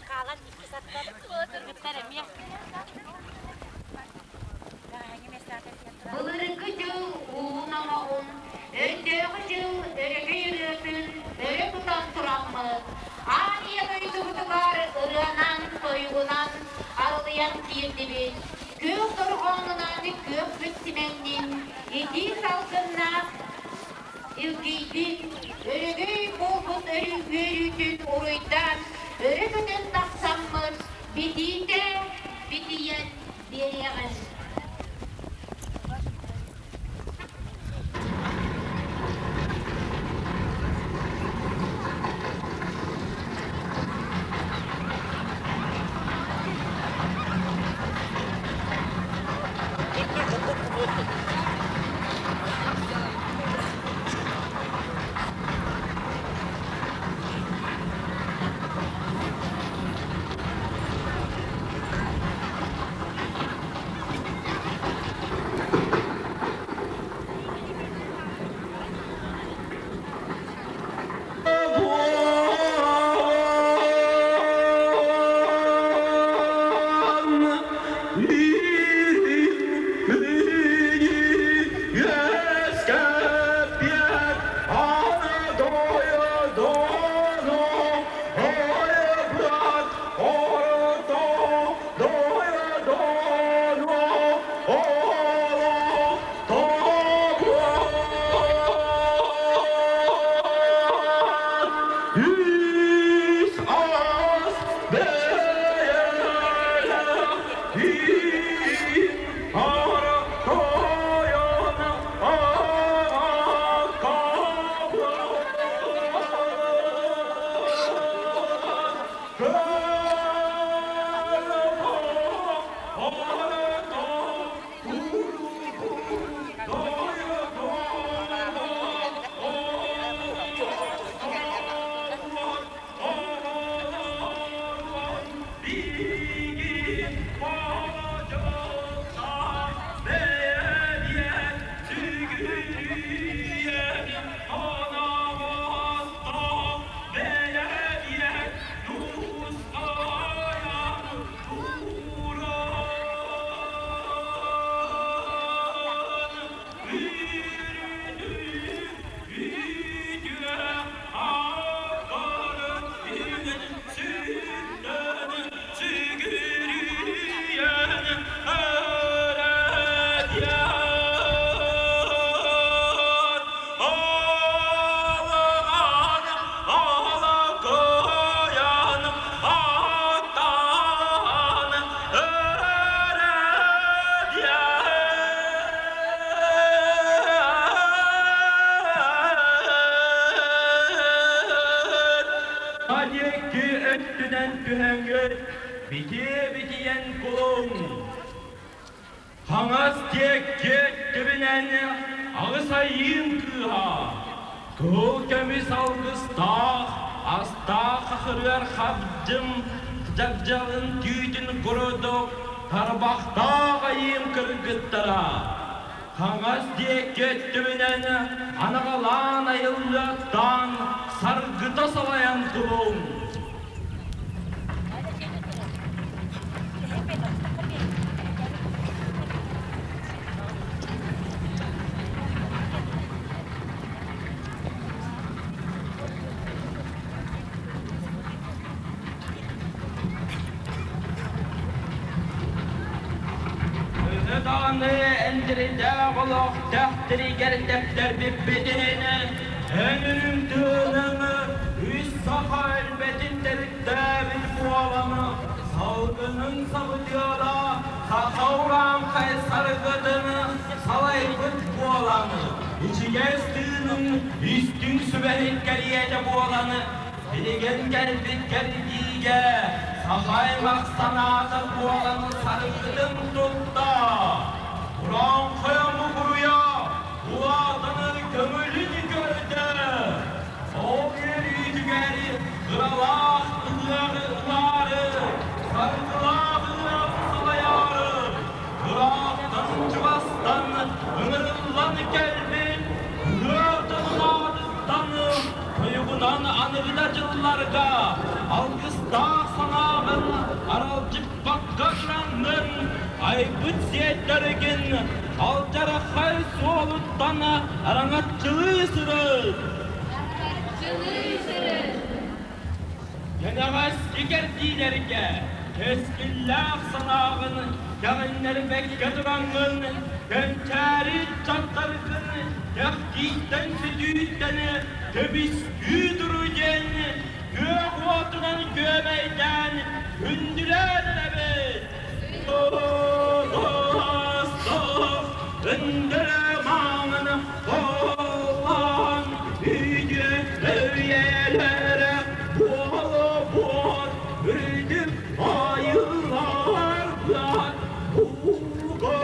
Хаалан иккис аттар кыргыттар эмиэ. Былыргы дьыл уһун оҥоһун, өйдөөҕү дьыл өрөгөй ырыатын өрө тутан тураммыт, аан ийэ дойдубутугар ырыанан-тойугунан арылыйан киирдибит. Күөх дорҕоонунан күөхпүт симэннин, итии салгыннаах илгийдин, өрөгөй буолбут үөрүүтүн уруйдаан, өрө көтөн тахсаммыт, битиитэ битийэн биэриэҕин. Диэки өттүнэн түһэҥҥит битиэ-битийэн кулуҥ. Хаҥас диэки өттүбүнэн аҕыс айыын кыыһа, кыһыл көмүс алгыстаах, астаах хахырыар хабдьым дьагдьалын түүтүн курдук тарбахтаах айыым кыргыттара, хаҥас диэки өттүбүнэн анаҕалаан айыллыаттаан саргыта салайан кулуҥ. Төһө даҕаны эндирдээх олох тэхтиригэр тэптэрбиппитин, эн үрүҥ тыыныҥ үс саха өлбөтүн төрүттээбит буолан, салгынын сабыдыала саха урааҥхай саргытын салайбыт буолан, ичигэс тыынын истиҥ сүбэһит кэриэтэ буолан, Билигин кэлбит кэлгиигэ сахай махсанаата буолан саргытын тутта. Урааҥхай омугуруйа улаатанар көҥүлүн көрдө. Ол үөрүүтүгэр кыралаах ыһыаҕы ылаары, саргылаах ыһыаҕы салайаары, ыраахтан чугастан ыҥырыллан кэлбит ыһыахтан аатыттан Тойугунан аныгы да дьылларга алгыстаах санаа. Аралдьыппакка тураҥҥын айбыт сиэттэргин алдьархай суолуттан араҥаччылыы сырыт. Араҥаччылыы сырыт. Кэнэҕэс кэрдиилэргэ кэскиллээх санааҕын кэҕиннэрбэккэ тураҥҥын кэнчээри ыччаттаргын кэхтииттэн сүтүүттэн көмүскүү туруу диэн күөх уотунан күөмэйдээн күндүлээн эрэбит. Өндөрө маҥан Оҕон үйэ үйэлэрэ буолуон үрдүк айыларга ууга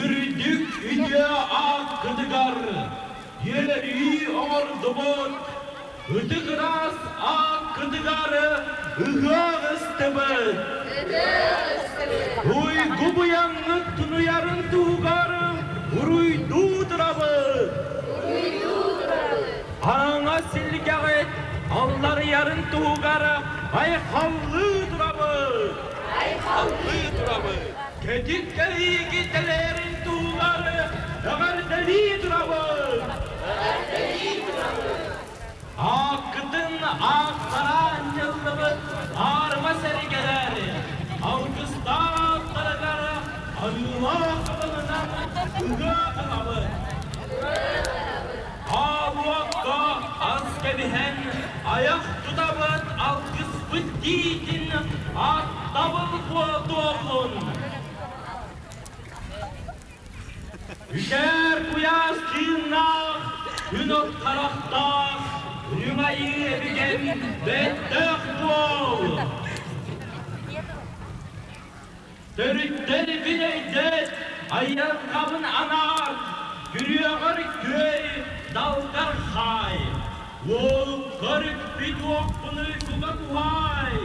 Үрдүк үтүө ааккытыгар үөрүү оҥордубут, ытык ыраас ааккытыгар ыһыах ыстыбыт. Уйгу быйаҥҥыт тунуйарын туһугар уруйдуу турабыт. Хараҥа силгэҕит алларыйарын туһугар айхаллыы турабыт. Айхаллыы турабыт. Кэтит кэлииги тэлээрин туһугар эҕэрдэлии турабыт. Эҕэрдэлии турабыт. Ааккытын аахтара анньыллыбыт аарыма сэргэлэр алгыстаахтарыгар арыылаах кылынан ыһыах ылабыт. Хаалуокка ас кэбиһэн айах тутабыт алгыспыт тиитин аттабыл буолуоҕун. Үкээр куйаас тыыннаах, күн от харахтаах, үрүҥ айыы эбигэн бэттээх буол! Төрүттэр билэйдэт, айарҕабын анаар, күрүөҕэр күөй, далгар хаай, уолуккар үппүт уохпун уйгуга туһаай.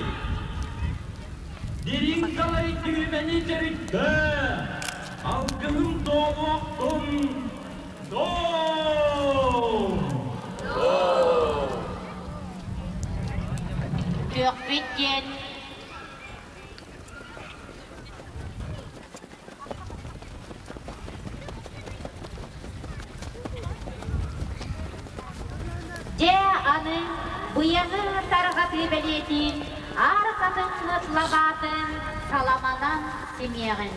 Дириҥ далай түһүмэни төрүттэ, алгыһым туолуохтун, доо! Күөхпүт диэн Дьэ аны быйаҥы тарҕатыы бэлиэтиир аар хатыҥмыт лабаатын саламанан симиэҕин.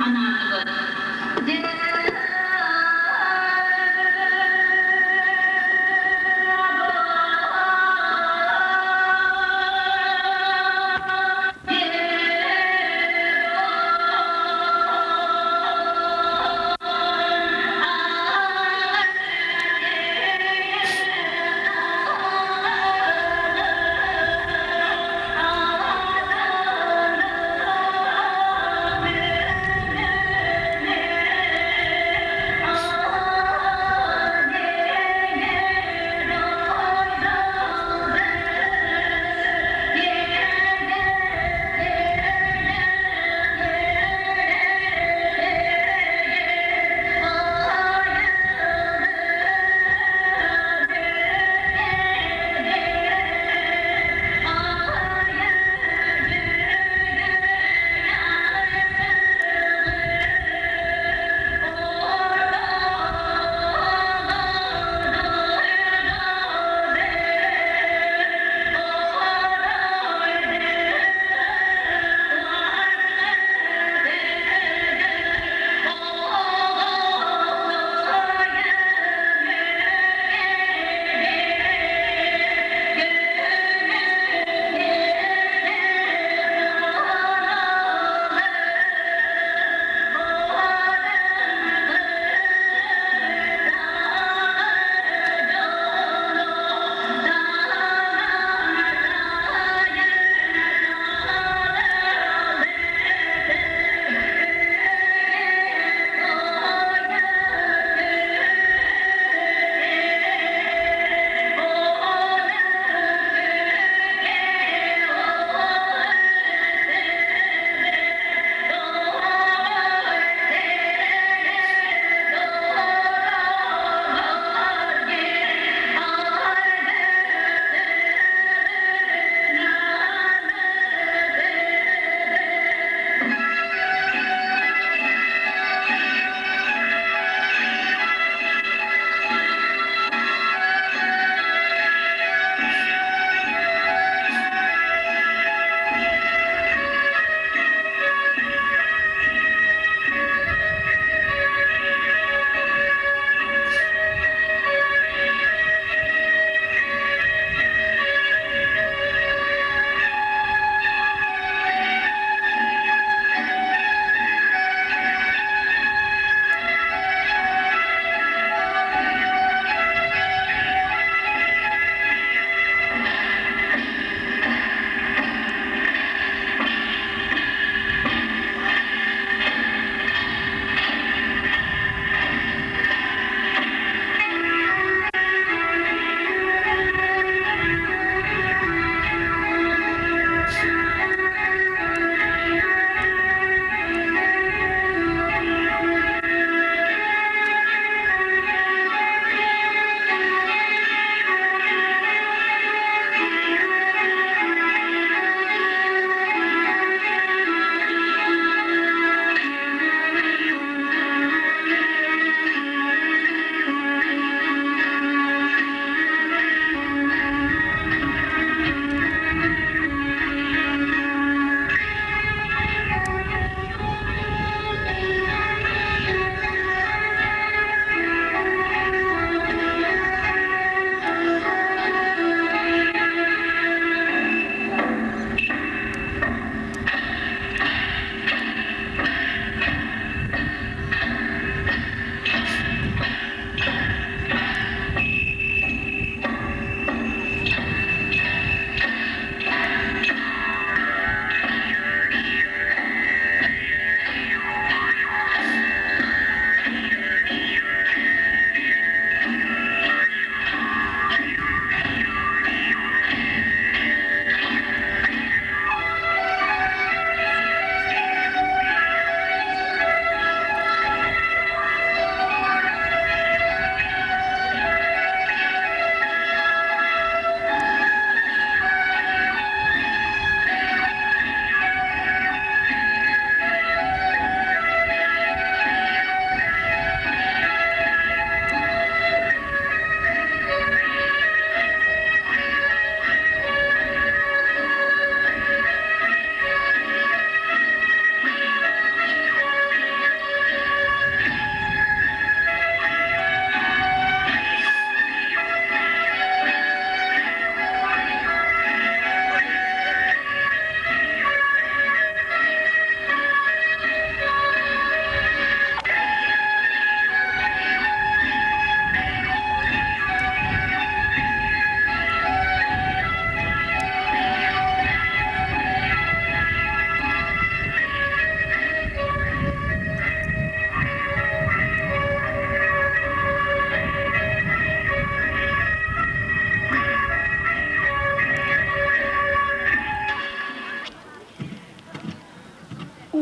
Анаатыбыт.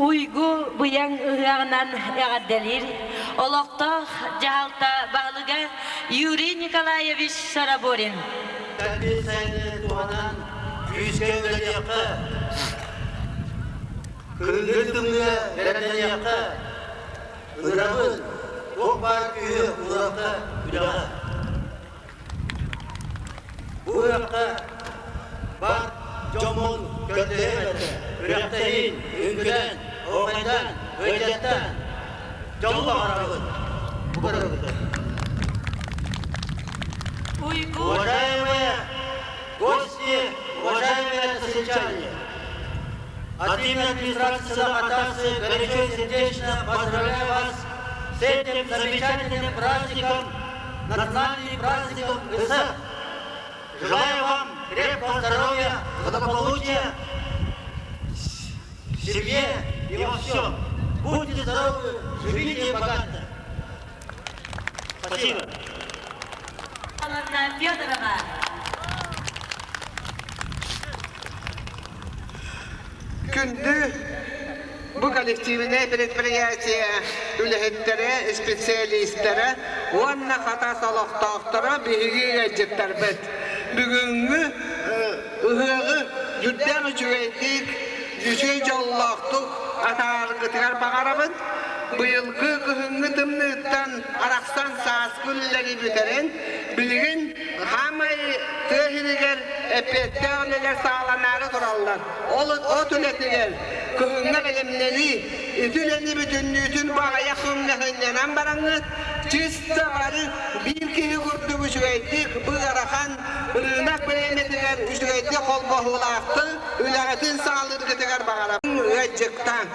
Уйгу быйаҥ ыһыаҕынан эҕэрдэлиир олохтоох дьаһалта баһылыга Юрий Николаевич Шараборин. Кэлбит сайыны туһанан күүскэ үлэлиэххэ, кыһыҥҥы тымныыга бэлэмнэниэххэ, ырабын, туох баар күүһү уурахха үлэҕэ. Бу ыһыахха бар дьоммун көрдөһүөм этэ, үрэхтэһиин, үҥкүлээн, оһуохайдаан, ыалдьыттаан, дьолу баҕарабын. Бу көрөбүтэ. Уважаемые гости, уважаемые односельчане, от имени администрации села Хатасы горячо и сердечно поздравляю вас с этим замечательным праздником, национальным праздником Ысыах. Желаю вам крепкого здоровья, благополучия в семье и во всем. Будьте здоровы, живите богато. Спасибо. Анна Федорова. Күндү бу коллективнай предприятие үлэһиттэрэ, специалистара уонна Хатас олохтоохторо биһиги ыалдьыттарбыт. Бүгүҥҥү ыһыаҕы сүрдээх үчүгэйдик, үчүгэй дьоллоохтук атааргытыгар баҕарабын. Быйылгы кыһыҥҥы тымныыттан арахсан сааскы үлэлэри бүтэрэн, билигин хаамай тыа сиригэр эппиэттээх үлэлэр саҕаланаары тураллар. Ол от үлэтигэр кыһыҥҥа бэлэмнэнии, ити үлэни бүтүннүүтүн баҕайах күҥҥэ сынньанан бараҥҥыт, чисто бары биир киһи курдук үчүгэйдик бу ыарахан ырыынак бириэмэтигэр үчүгэйдик холбоһуулаахтык үлэҕитин саҕалыыргытыгар баҕарабын ыалдьыттаан.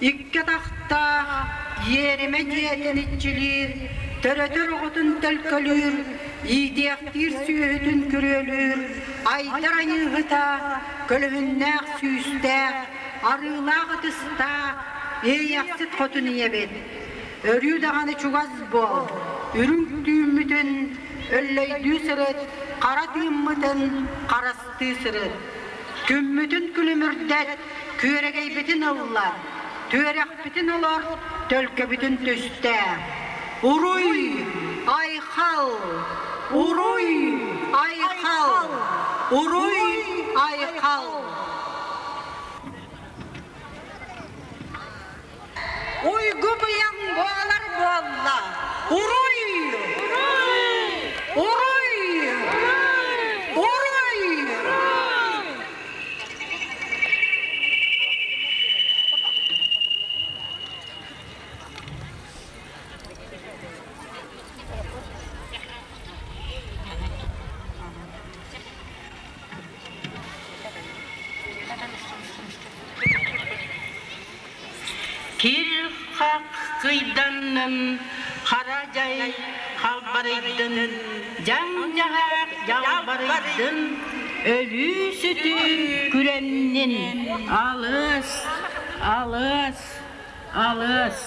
Икки атахтаах иэримэ дьиэтин иччилиир, төрөтөр оҕотун төлкөлүүр, иитиэхтиир сүөһүтүн күрүөлүүр, айдар айыыһыта, көлөһүннээх сүүстээх, арыылаах ытыстаах, иэйэхсит хотун ийэбит. Өрүү даҕаны чугас буол, үрүҥ түүммүтүн өллөйдүү сырыт, хара тыыммытын харастыы сырыт. Күммүтүн күлүмүрдэт, күөрэгэйбитин ыллар, түөрэхпитин олор, төлкөбүтүн түстээ. Уруй! Айхал! Уруй! Айхал! Уруй! Айхал! Уйгу быйаҥ буолар буолла! Уруй! Уруй! Уруй! Кыйдах кыйданнын, хара дьай халбарыйдын, дьаҥ-дьаһаах дьалбарыйдын, өлүү-сүтүү күрэннин, алыс, алыс, алыс.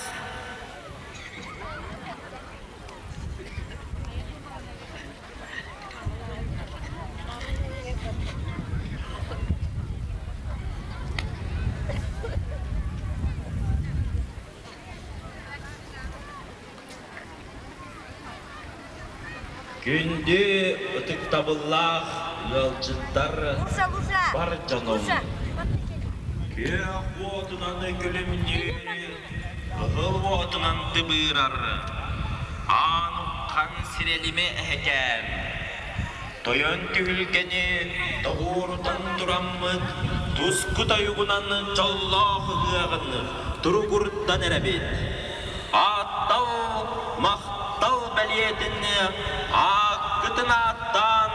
Күндү ытыктабыллаах ыалдьыттар бар дьонум! Күөх уотунан күлүмнүүр, кыһыл уотунан тыбыырар, аан уххан сирэлимэ эһэкээн. Тойон түһүлгэни тоҕуорутан тураммыт, туску тойугунан дьоллоох ыһыаҕын туругурдан эрэбит. Ааттал, махтал бэлиэтин ааккытын ааттаан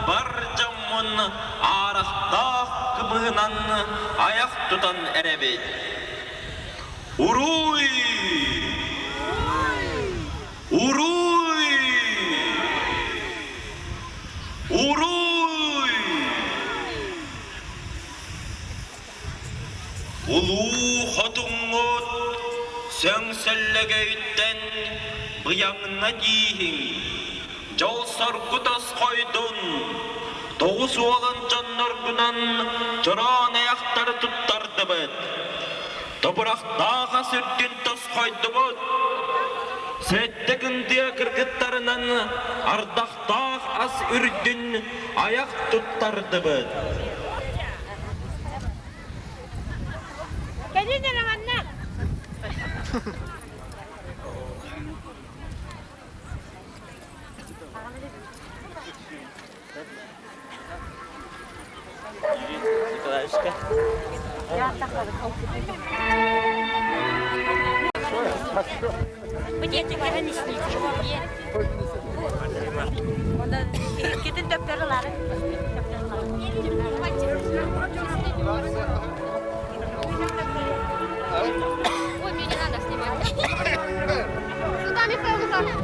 бар дьоммун аарахтаах кымыһынан айах тутан эрэбит. Уруй! Уруй! Уруй! Улуу хотуҥҥут сөҥсөллөгөйүттэн быйаҥна тииһиҥ, дьол-соргу тосхойдун, тоҕус уолан дьонноргунан чороон айахтары туттардыбыт, тобурахтаах ас үрдүн тосхойдубут, сэттэ кындыа кыргыттарынан ардахтаах ас үрдүн айах туттардыбыт. Кэлин эрэ манна. Николаевичка. Китин төптөрүлары. Ой, мне не надо снимать. Сюда, Михаил Михайлович.